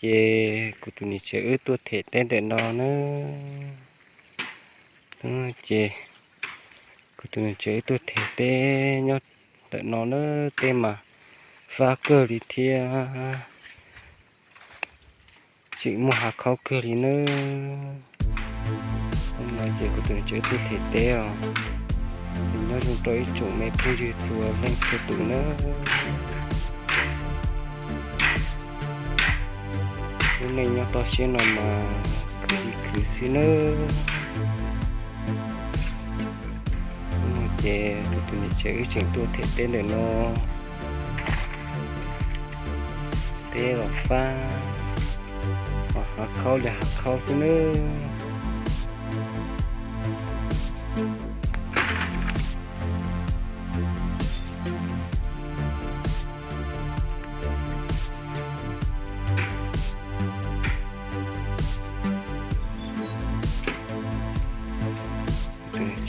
Ces kuv tus niam tsev wb tuaj them teb ntawm no na. Ces kuv tus niam tsev wb tuaj them teb nyob ntawm no na, teb mas fab kawg li thiab tseem muaj hav khaub kawg li na. Hnub no ces kuv tus niam tsev wb tuaj them teb os. Nyob zoo rau ib tsoom me phooj ywg txhua leej txhua tus na. Lub neej nyob toj siab no mas khwv li khwv xwb nawb. Hnub no ces kuv tus niam tsev wb tseem tuaj them teb ntawm no. Teb los fab, ho hav khaub li hav khaub xwb nawb.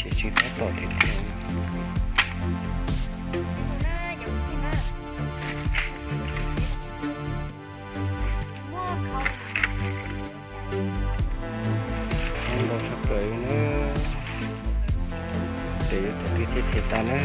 Ces tseem tab tom tiag tiag. Npau sab plaws na, ces yuav thaum twg thiaj them tas na.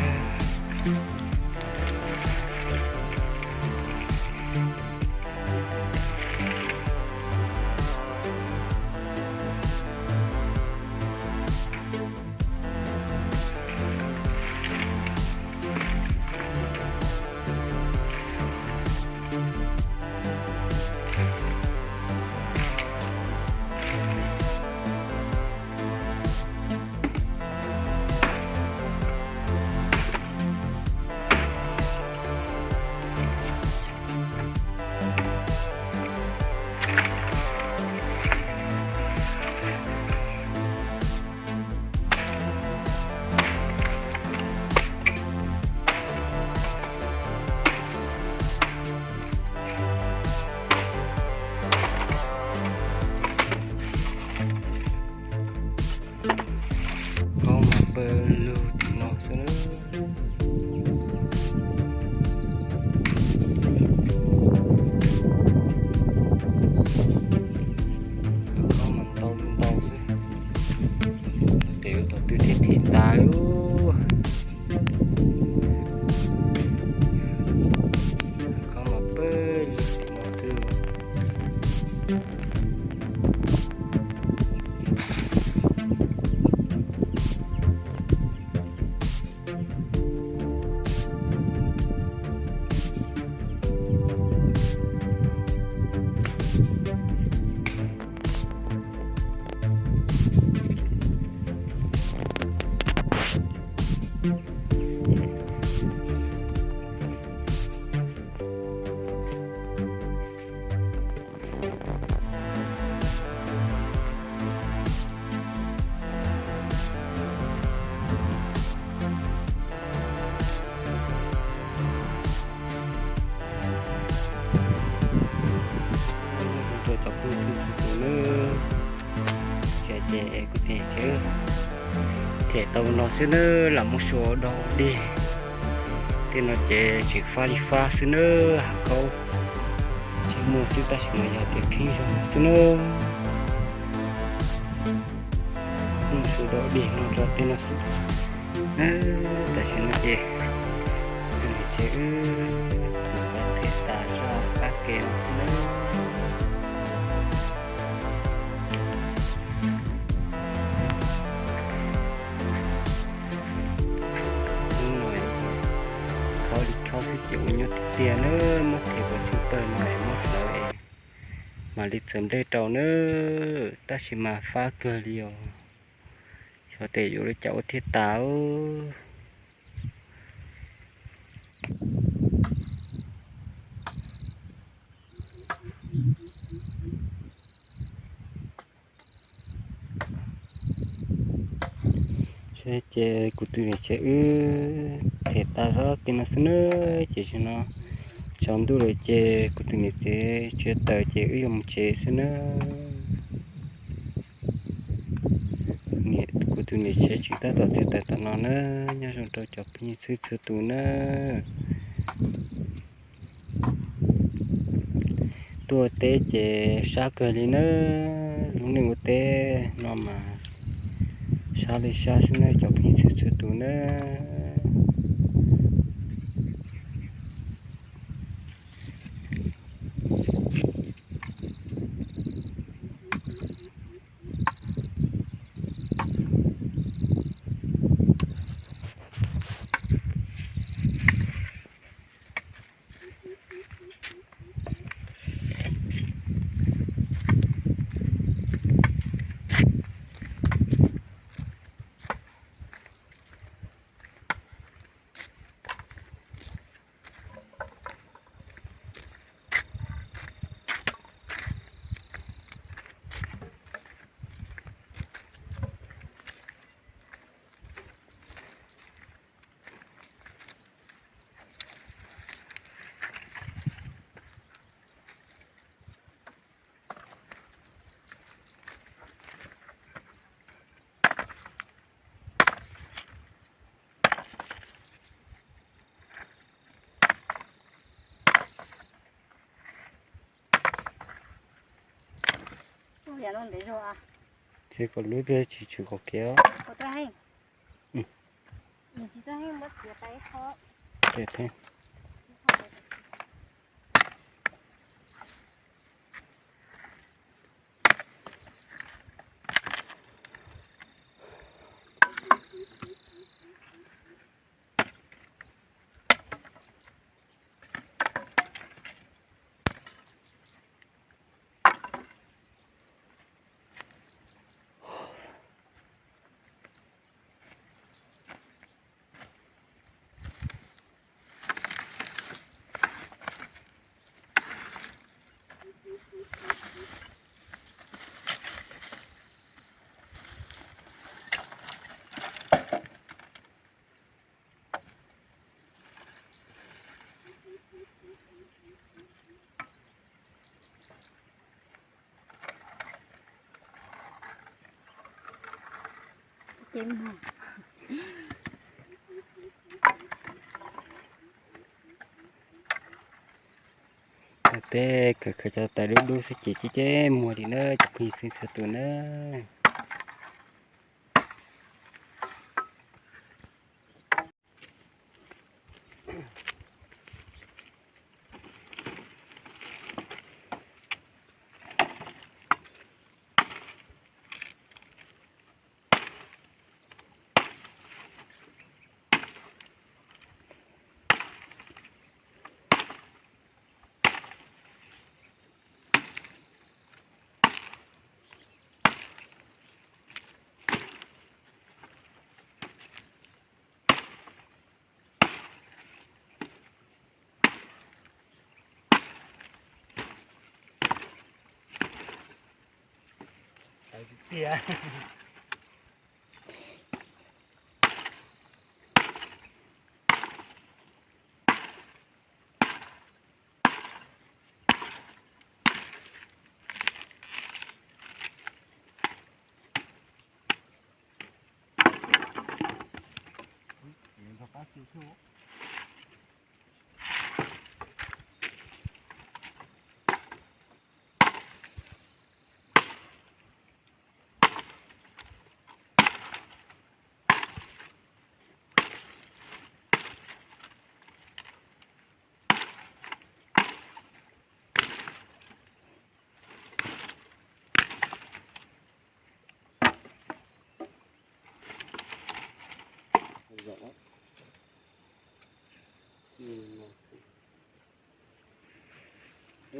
Khaub mas pawg lug tim no xwb na. Khaub mas ntau li ntau xwb. Ces yuav thaum twg thiaj them tas lub. Khaub mas pawg lug tim no xwb. Rau cov phooj ywg txhua tus nawb, ces kuv tseem them tau no xwb nawb, lam muab sua dog dig. Tej no ces tseem fab li fab xwb nawb, hav khaub tseem muaj xwb tab sis mas yog tias kheeb zog xwb nawb. Muab sua dog dig no rau tej no xwb. Tam sim no ces kuv tus niam tsev wb tus pab them tas zog qab ke no xwb nawb. Hnub no khaub li khaub xwb ces ua nyuaj tiag tiag nawb, muab them kom tsheej pawg no es muab hlawv es mam li txawm nplej rau nawb, tab sis mas fab kawg li os. Xyov tes yuav li cas ua thiaj tas. Ces kuv tus niam tsev wb them tas zog tim no xwb nawb, ces tam sim no tsaus ntuj lawm ces kuv tus niam tsev tsaws taws ces wb yuav mus tsev xwb nawb. Kuv tus niam tsev tseem tab tom txiav taws tom no nawb, nyob zoo rau cov phooj ywg txhua txhua tus nawb. Tuaj teb ces sab kawg li nawb, lub neej ua teb no mas sab li sab xwb nawb cov phooj ywg txhua txhua tus nawb. Ces kom lub peb tsis tshwm kom kiag. Teb kawg kawg cov tais dub dub xwb ces ceb ceb muag li nawb cov phooj ywg txhua tus nawb.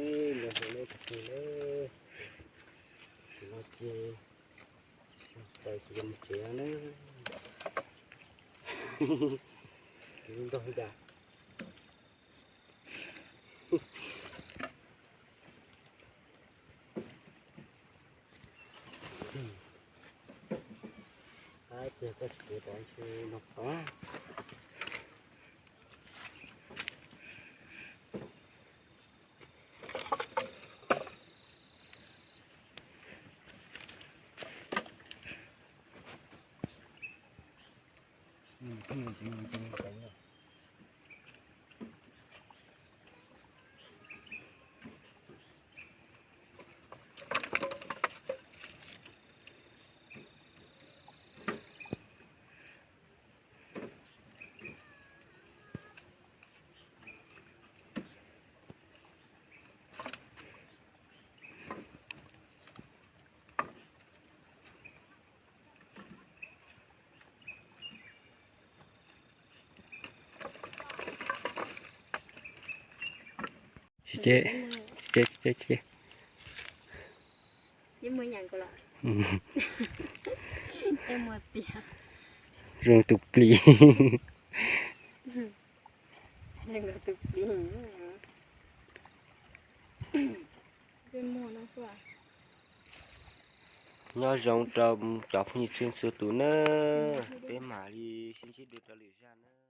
Ib los hauv lawm tag kis lawm, no ces tais kuv yuav mus tsev na. Ntog li cas. Qab tiag koj tsis kev tod ntshe no tod. Ces, ces, ces, ces. Zoo tus plis. Nyob zoo rau cov phooj ywg txhua txhua tus nawb, peb mam li sib ntsib dua rau lwm zaj nawb.